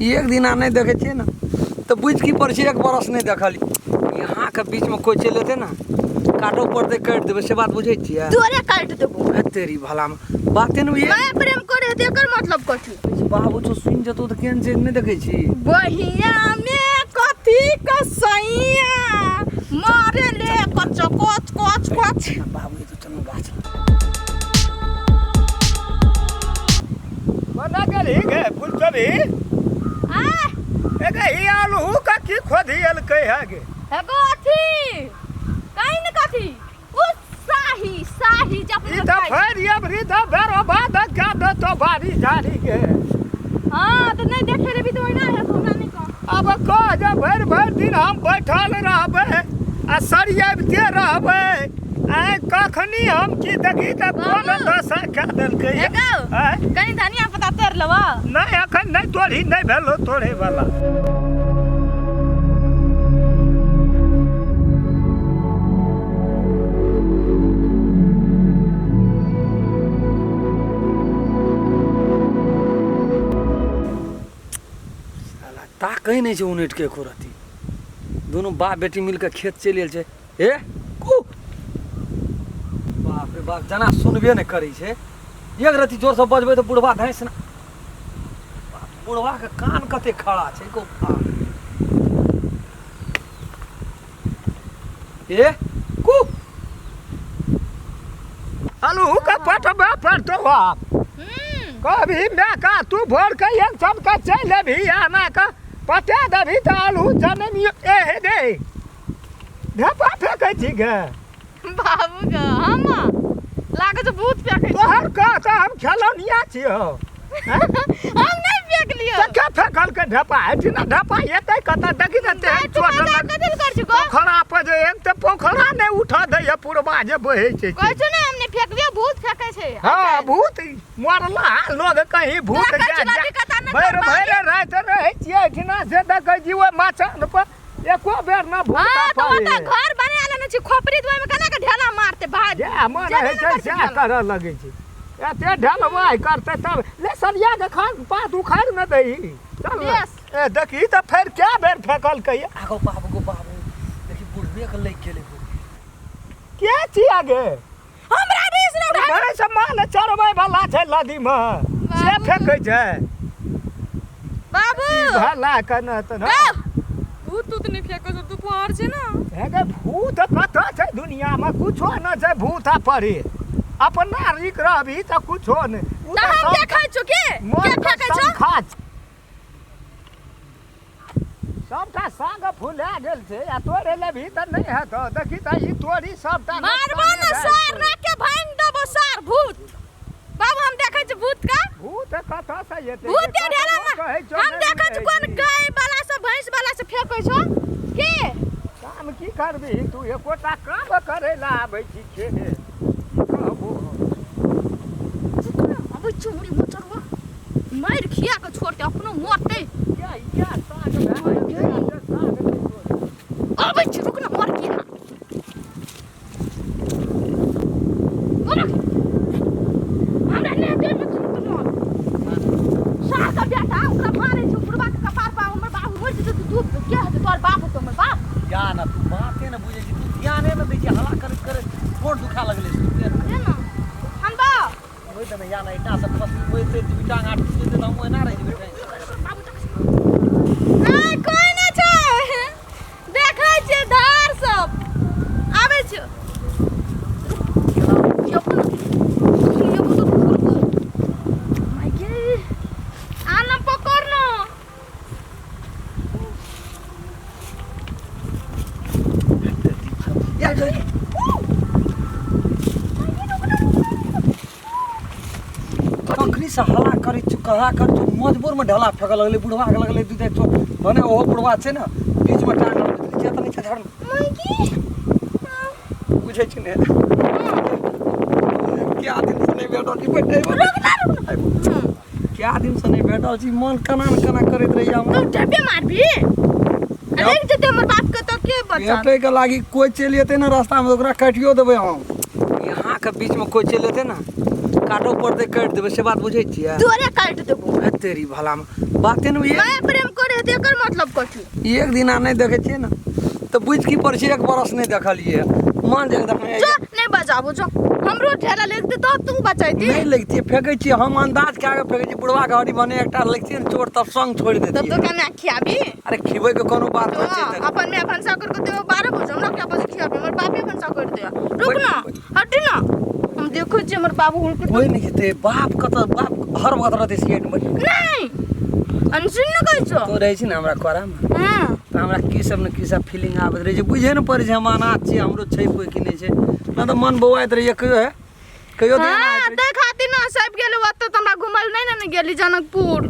एक दिना नहि देखै छियै ने तऽ बुझि की पड़ै छै एक बरस नहि देखल यहाँके बीचमे कोइ चलि एतै ने काटो पड़तै काटि देबै से बात बुझै छियै तोरे काटि देबो हे तेरी भलामे बाते ने बुझै मैं प्रेम करे तऽ एकर मतलब कथी बाबू छौ सुनि जेतौ तऽ केहन छै नहि देखै छी बहिया में कथी कसैया मारे ले कच कच कच कच बाबू तो चलू गाछ कोना गेलही गे फुलचोभी आ एगे ई आलू का की खोधियलकै है गे एगो अथी कहीं न कथी उ साही साही जब ई तऽ फैर अबरी तऽ बेरो बाद का दो तो बारी झाड़ी गे हां तो नहीं देखे रे भी तो ओहिना है हमरा नहीं कह अब कह जे भरि भरि दिन हम बैठल रहबै आ सरियाबिते रहबै आइ कखनी हम की देखी तऽ कोन बाबू। दशा कए देलकै एगो आँय? कनी धनिया पत्ता तोड़ लेबो नहि एखन नहि तोड़ी नहि भेलो तोड़े वाला साला ताकै नहि छै उनटि के एको रत्ती दुनू बाप बेटी मिल कऽ खेत चलि गेल छै ए कू बाप रे बाप जना सुनबे नहि करै छै एक रत्ती जोरसँ बजबै तऽ बुढ़बा धैंस ने बुढ़बाके कान कते खड़ा छै गो बाप। ए कू आलू का पटबा पड़तो बाप कभी मैं का तू भोर के एक सब का चल अभी आना का पटा देबी तऽ आलू जनम ए हे दे ढेपा फेकै छी गे बाबू ग हम लागै छै भूत फेकै छै तोहर कह तऽ हम खेलौनिया छियौ हम नहि फेकलियौ तऽ के फेकल के ढेपा हेठी ना ढेपा एतै कतऽ देखी ने तेहन तू चोट मजाक लग कथी लए करै छी गो पोखरा पर जे एक तऽ पोखरा नहि उठऽ दैए पुरबा जे बहै छै कहै छौ ने हम नहि फेकलियौ भूत फेकै छै हँ भूत मरला लोग कहीं भूत तोरा कहै जा छौ जा लड़की कतऽ ने भरि तोर भरि राति रहै छियै एहिठिना से देखै छी ओहि मचान पर एको बेर न भूत हाँ तो पड़े ओतऽ घर बना लेने छी खोपड़ी दुआर में केना के ढेला मारते भाई जे मन जेबे होइ ने छै करै छै सएह ढेला। करऽ लगै छै एते ढलवाइ करतै तब ले सरिया के खान पात उखाड़ि ने दही चल ने। बेस। ए देखी तऽ फेर कए बेर फेकलकै आगो बाबू गो बाबू देखी बुढ़बे के लागि गेलै गो के छियै गे हमरा दिस ने उठा घरे से माल चरबै वाला छै नदी मे से बाबू। फेकै छै बाबू भला कने तऽ ने गो भूत तूत नहीं फेको सब तू कुंवर छै ना हे गे भूत कतऽ छै दुनिया मे कुछो न छै भूत आ परी अपना रिक रहबी तऽ कुछो नहि उ तऽ तऽ हम सब देखै छु के मोन के के फेकै छौ शंखा छै। सबटा साग फुला गेल छै आ तोड़े लेबही तऽ नहि हेतौ देखी तऽ ई तोरी सबटा मारबो न सार ना के भांग देबो सार भूत बाबू हम देखै छी भूत का भूत कतऽ से एतै भूत के ढेला में कहै छौ हम नहि देखै छी बुझै कोन छी। गाय वाला से भैंस वाला से फेकै छौ के काम की करबिही तू एकोटा काम करै लए आबै छी खेले कहबो अबै चुमड़ी मोचरवा मारि खिया के छोड़ते अपनो मरते या या साग भए गेल छै, साग नहि तोड़ै। अबै छी रुक न मर गया हमरा नहि दे में तुम सार का बेटा ओकरा मारे छै बुढ़वा के कपार पर हमर बाबू मर जेतै तऽ तू के हेतै तोहर बाप हेतौ हमर बाप जा ना तू बाते ने बुझै छी तू ध्याने ने दै छी हल्ला करैत करैत गोड़ दुखा लगलै से दे न अनबा ओहि दने या ना ईटा सब खसली ओहि ते टांग आठ जेतै तऽ हम ओहिना रहि जेबै बाबू तक नहीं कोई नहीं छै देखै छियै धार सब आबै छियो आना पकड़ न या जा कखनी से हल्ला करै छु हल्ला करै छु मजबूरमे ढेला फेकऽ लगलै बुढ़वा के लगलै दू चारि चोट भने ओहो बुढ़वा छै ने बीचमे टांग लगबै छै तऽ नहि छै झड़ बुझै छी ने क्या दिन से नहि भेटल छी बैठे क्या दिन से नहि भेटल छी मन केना ने केना करैत रहैया हमरा तू ढेपे मारबी अरे जेते हमर बाप के तो के बचा भेटै के लागी कोइ चलि एतै ने रास्तामे तऽ ओकरा काटियो देबै हम यहाँके बीचमे कोइ चलि एतै ने काटो पड़तै काटि देबै से बात बुझै छियै तोरे काटि देबो हे तेरी भलामे बाते ने मैं प्रेम करे त एकर मतलब कथी एक दिना नहि देखै छियै ने तऽ बुझि की पड़ै छै एक बरस नहि देखलियै मन जे एकदम जो नहीं बजाबो जो हमरो ढेला लगते तो तू बचाइती नहि लगितियै फेकै छियै हम अंदाज कए कऽ फेकै छियै बुढ़वा के हड्डी भने एकटा लगितियै ने चोट तब संग छोड़ि तब देतियै तो केना खियाबी अरे खिबै के कोनो बात नहि छै हाँ, अपन में भनसा कर के देबो 12 बजे हमरा क्या बजे खियाबी हमर बापे भनसा कर दे रुक ना हटी ना हम देखो छी हमर बाबू हुलके कोइ नहि खेतै बाप कतऽ बाप हर वक्त रहतै सीट में नहीं अनसुन न कहै छो तो रहै छी ने हमरा कोरामे हां तऽ हमरा की सब ने की सब फीलिंग आबैत रहै छै बुझे ने पड़ै छै हम अनाथ छियै हमरो छै कोइ कि नहि छै नहि तऽ मन बौआइत रहैए कहियो हे कहियो तऽ एना हां होइत तै खातिर ना सब गेल ओतऽ त हमरा घुमल नहीं ने गेली जनकपुर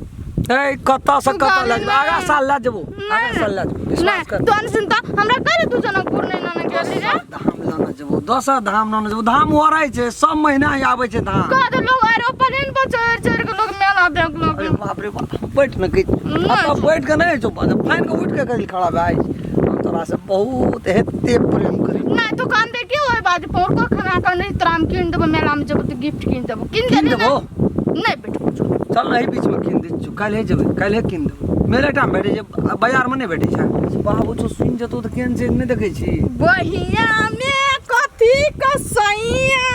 रहै हे कतऽ से तू कतऽ कहली लए जेबै आगाँ नहि। साल लए जेबौ आगाँ साल लए जेबौ विश्वास नहीं कर तो अनसुन त हमरा कह तू जनकपुर नहीं ना गेली रे धाम लाना जेबौ दोसर धाम लाना जेबौ धाम ओरै छै सब महीना ही आबै छै धाम कह दे लोग एरोप्लेन पर चढ़ चढ़ के लोग मेला देख लोग अरे बाप रे बाप बैठ ने गई नहि। एतऽ बैठ के नहि छौ फाइन के उठि के कहीं खड़ा भए जाइ छी। हम तोरा से बहुत एते प्रेम करी नहीं तो कान दे के ओए बाद पोर को खाना का नहीं तोरा हम किन देबो मेला में जब तो गिफ्ट किन देबो किन कीन देली देबो नहीं बेटा चल ने एहि बीच में कीन दै छियौ काल्हि जेबै काल्हि कीन देबो मेले टाइम भेटै छै बाजार में नहि भेटै छै बाबू छौ सुनि जेतौ तऽ केहन छै नहि देखै छी बहिया में कथी कसैया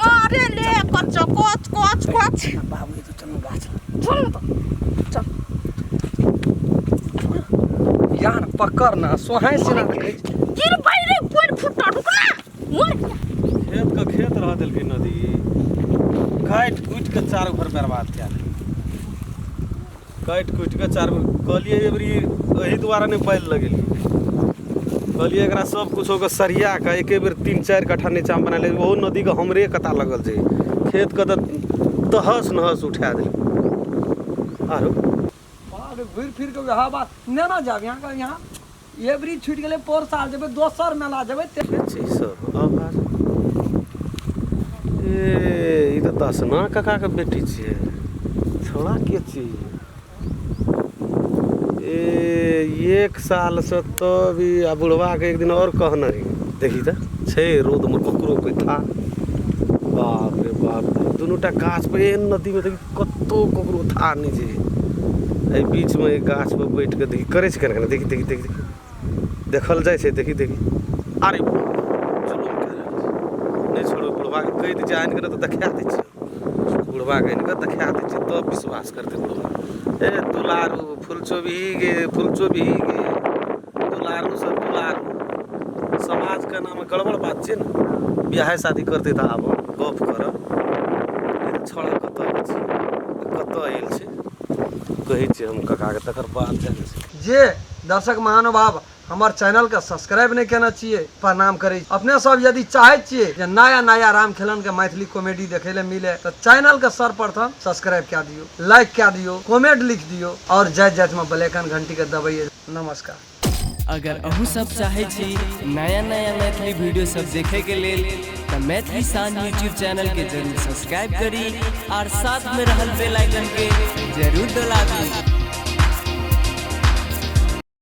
मारे ले कच कच कच कच बाबू ये तो चल गाछ चल न तो चल यार पकड़ ना सोहाय से ना देखै छी गिर पड़ी रे कोन फुटा रुक ना मोर खेत के खेत रह देलकै नदी काटि कुटि के चारू भर बर्बाद कए देलकै काटि कुटि के चारू भर कहलियै एबरी एहि दुआरे नहि बैल लगेलियै कहलियै एकरा सब कुछो के सरिया के एके बेर 3-4 कट्ठा नीचामे बना ले ओहो नदीके हमरे कता लगल छै खेतके तऽ तहस नहस उठा देलकै आरो बाप रे घुरि फिर के वएह बात नहि ना जाब यहाँ का यहाँ एबरी छुटि गेलै पोर साल जेबै दोसर मेला जेबै ते के छै सब आवाज ए ई तऽ दसना काकाके बेटी छियै छौड़ा के छियै ए एक सालसँ तब ई आ बुढ़बाके एक दिन आओर कहने रही देखी तऽ छै रौदमे ककरो कोइ था बाप रे बाप दुनूटा गाछ पर एहन नदीमे देखी कतहु ककरो था नहि छै एहि बीचमे एक गाछ पर बैठ कऽ देखी करै छै केना केना देखी देखी देखी देखल जाइ छै देखी देखी अरे जुलुम कए रहल छै नहि छोड़ू बुढ़बाके कहि दै छियै आनि कऽ तऽ देखा दै छियै बुढ़बाके आनि कऽ देखा दै छियै तब विश्वास करतै बुढ़बा ए दुलारू फुलचोबी गे फुलचोबी गे दुलारू से दुलारू समाजके नाममे गड़बड़ बात छै ने बियाहे शादी करतै तऽ आब गप करब छौड़ा कतऽ छै कतऽ आयल छै कहै छियै हम काकाके तकर बाद जानै छै जे दर्शक महानुभाव हमर चैनल के सब्सक्राइब नहीं केने छियै प्रणाम करै छी। अपने सब यदि चाहै छियै जे नया नया राम खेलन के मैथिली कॉमेडी देखे ले मिले तो चैनल के सर्वप्रथम सब्सक्राइब कए दियौ, लाइक कए दियौ, कमेंट लिख दियौ और जाइत जाइत में बेल आइकन घंटी के दबैयै। नमस्कार। अगर अहूँ सब चाहै छी नया नया मैथिली वीडियो सब देखे के लेल तऽ मैथिली शान यूट्यूब चैनल के जरूर सब्सक्राइब करी और साथ में रहल बेल आइकन के जरूर दबाबी।